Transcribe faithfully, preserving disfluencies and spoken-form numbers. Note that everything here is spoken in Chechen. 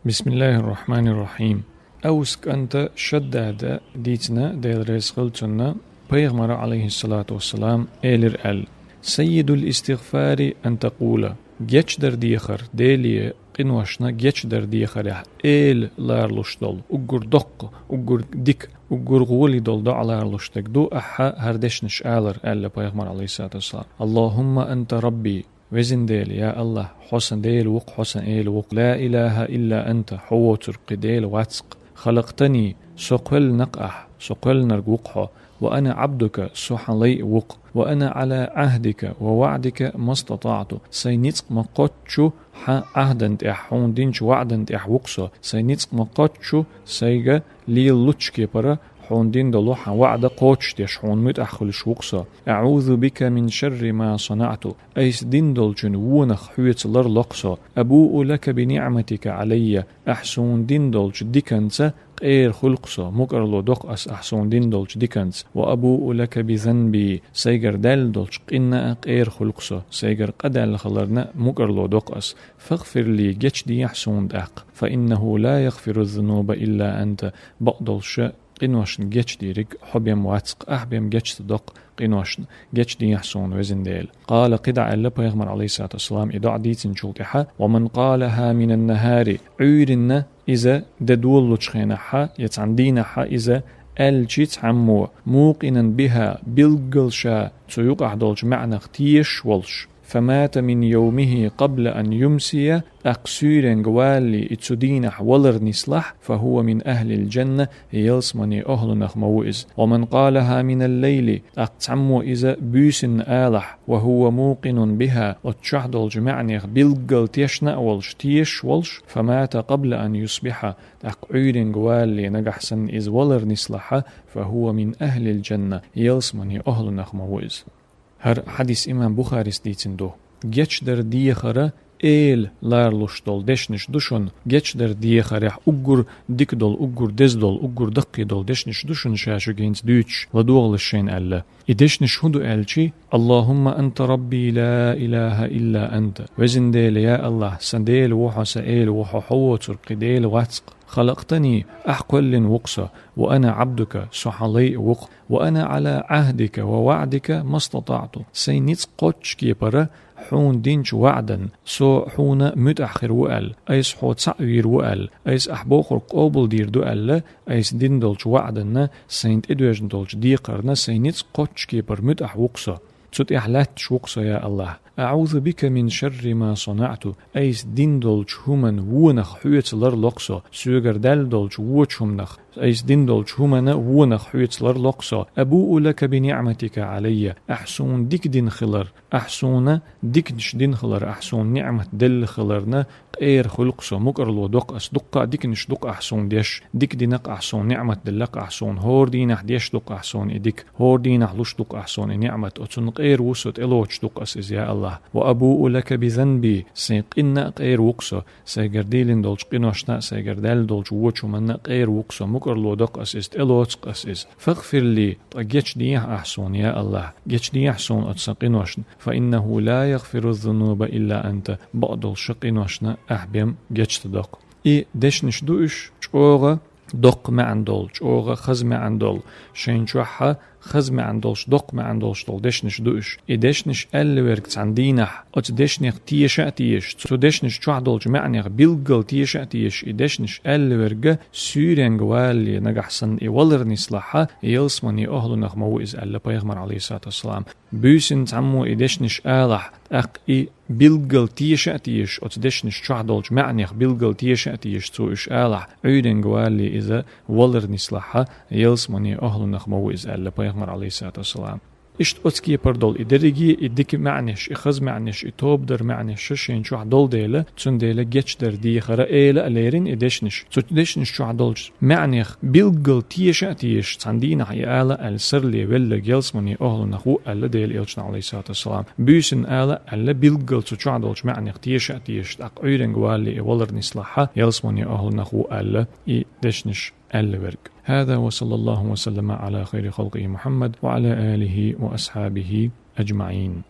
بسم الله الرحمن الرحيم. Авс кӀанта Шаддада дийцина, Дела реза хилва цунна, пайхамара, алейхиссалату вассалам, элира аьлла: «Саййидул истигфари ан такъула». Гечдар дехар, Деле къиношна гечдар дехарехь эла ларалуш долу, уггар доккха, уггар дика, уггар гӀоли долу доӀа ларалуш дерг ду ахьа хӀара дешнаш алар, аьлла пайхамара, алейхиссалату вассалам. «Аллахумма анта рабби». Везан Дела, я Аллах, хьо сан Дела ву-кх, хьо сан эла ву-кх. «Ла илаха илла анта», хьо воцург кхин Дела вац-кх. «Халактани», со кхоьллина-кх ахь, со кхоьллинарг ву-кх хьо. «Ва ана абдука», со хьан лай а ву-кх. «Ва ана ала ахдика ва ваъдика мастатаъту», сайн ницкъ ма кхоччу хьан Ӏахдан тӀехь, хьуна динчу ваъдан тӀехь ву-кх со. Сайн ницкъ ма кхоччу сайга лелалучу кепара, хьуна дина долу хьан ваъда кхочушдеш, хьуна муьтӀахь хуьлуш ву-кх со. «Аъузу бика мин шарри ма санаъту». Айса дина долчун вонах хьоьца ларло-кх со. «Абуу лака би ниъматика Ӏалайя». Ахь суна дина долчу диканца къера хуьлу-кх со, мукӀарло до-кх ас ахь суна дина долчу диканца. «Ва абуу лака би занби». Сайгара даьлла долчу къинна а къера хуьлу-кх со, сайгара къа даьлла хиларна мукӀарло до-кх ас. «Фагфир ли», гечдехьа суна тӀаккха. «Фа иннаху ла ягфиру зунуба илла анта». Бакъдолуша къиношна гечдийриг хьо бен вац-кх, ахь бен гечдо-кх къиношна, гечдехьа суна, везан Дела. Къала, кхидӀа аьлла пайхамара, алейхиссалату вассалам, и доӀа дийцинчул тӀаьхьа: «Ва ман къалаха минан нахари», Ӏуьйранна иза де долалучу хенахьа я цхьана дийнахьа иза аьлчи цхьаммо, «мукъинан биха», билггал ша цу юкъахь долчу маьӀнах тешаш волуш, «фамата мин йовмихи къабла ан юмсия», тӀаккха суьйренга валале и цу дийнахь валар нислахь, «фахува мин ахлил джанна», ялсамане охьлунах ма ву иза. «Ва ман къалаха минал лайли», тӀаккха цхьаммо иза буьйсанна алахь, «ва хува мукъинун биха», оцу чохь долчу маьӀнех билггал тешна а волуш, тешаш волуш, «фамата къабла ан юсбиха», тӀаккха Ӏуьйренга валале нагахь санна иза валар нислахьа, «фахува мин ахлил джанна», ялсамане охьлунах ма ву иза. ХӀара хьадис имам Бухарис дийцина ду. Гечдар дехара эла ларалуш долу дешнаш ду шуна, гечдар дехарехь уггар дика долу, уггар деза долу, уггар даккхий долу дешнаш ду шуна ша шуьга хӀинца дуьйцуш, ладогӀалаш шайна аьлла. И дешнаш хӀун ду аьлчи: «Аллахумма анта рабби ла илаха илла анта». Везан Дела, я Аллах, сан Дела ву хьо, сан эла ву хьо, хьо воцург кхин Дела вац-кх. «Халактани», ахь кхоьллина ву-кх со, «ва ана абдука», со хьан лай а ву-кх, «ва ана ала ахдика ва ваъдика мастатаъту». Сайн ницкъ кхоччу кепара хьуна динчу ваъдан, со хьуна муьтӀахь хир ву аьлла, айса хьо цхьаъ вийр ву аьлла, айса ахь бохург къобалдийр ду аьлла, айса дина долчу ваъданна, сайна тӀедоьжна долчу декхарна сайн ницкъ кхоччу кепара муьтӀахь ву-кх со. Цу тӀехь лаьтташ ву-кх со, я Аллах. «Аъузу бика мин шарри ма санаъту». Айса дина долчу хӀуманна вонах хьоьца ларло-кх со, соьгара даьлла долчу вочу хӀуманах, айса дина долчу хӀуманна вонах хьоьца ларло-кх со. «Абуу лака би ниъматика Ӏалайя». Ахь суна дика дина хилар, ахь суна диканаш дина хилар, ахь суна ниъмат делла хиларна къера хуьлу-кх со, мукӀарло до-кх ас, дуккха а диканаш ду-кх ахь суна деш, дика дина-кх ахь суна, ниъмат делла-кх ахь суна, хӀора дийнахь деш ду-кх ахь суна и дика, хӀора дийнахь луш ду-кх ахь суна и ниъмат, оцунна къера ву со, тӀелоцуш ду-кх ас иза, я Аллах. «Ва абуу лака би занби», сайн къинна а къера ву-кх со, сайгара дийлина долчу къиношна а, сайгара даьлла долчу вочу хӀуманна а къера ву-кх со, мукӀарло до-кх ас иза, тӀелоцу-кх ас иза. «Фагфир ли», ткъа гечдехьа ахь суна, я Аллах, гечдехьа суна оцу сан къиношна. «Фа иннаху ла ягфиру зунуба илла анта», бакъдолуша къиношна ахь бен гечдо-кх. И дешнаш ду уьш, чӀогӀа доккха маьӀна долу, чӀогӀа хаза маьӀна долу, шайн чохьа хаза маьӀна долуш, доккха маьӀна долуш долу дешнаш ду уьш. И дешнаш аьлла верг цхьана дийнахь, оцу дешнех теша а тешаш, цу дешнаш чохь долчу маьӀнех билггал теша а тешаш, и дешнаш аьлла верг суьйренга валале нагахь санна и валар нислахьа, ялсамане охьлунах ма ву иза, аьлла пайхамара, алейхиссалату вассалам. Буьйсанна цхьаммо и дешнаш алахь, тӀаккха и билггал теша а тешаш, оцу дешнаш чохь долчу маьӀнех билггал теша а тешаш цо уьш алахь, Ӏуьйренга валале иза валар нислахьа, ялсамане охьлунах ма ву иза, аьлла пайхамара, алейхиссалату вассалам. Иштта оцу кепара долу и дерриге, и дика маьӀнеш, и хаза маьӀнеш, и тоба дар маьӀнеш шайн чохь долу дела, цундела гечдар дехара эла а лерина и дешнаш. Цу дешнаш чохь долчу маьӀнех билггал теша а тешаш, цхьана дийнахь и ала аьлла сарле велларг ялсамане охьлунах ву, аьлла Делан элчано, алейхиссалату вассалам. Буьйсанна ала аьлла билггал цу чохь долчу маьӀнех теша а тешаш, тӀаккха Ӏуьйренга валале и валар нислахьа, ялсамане охьлунах ву, аьлла и дешнаш аьлла верг. هذا وصلى الله وسلم على خير خلقه محمد وعلى آله وأصحابه أجمعين.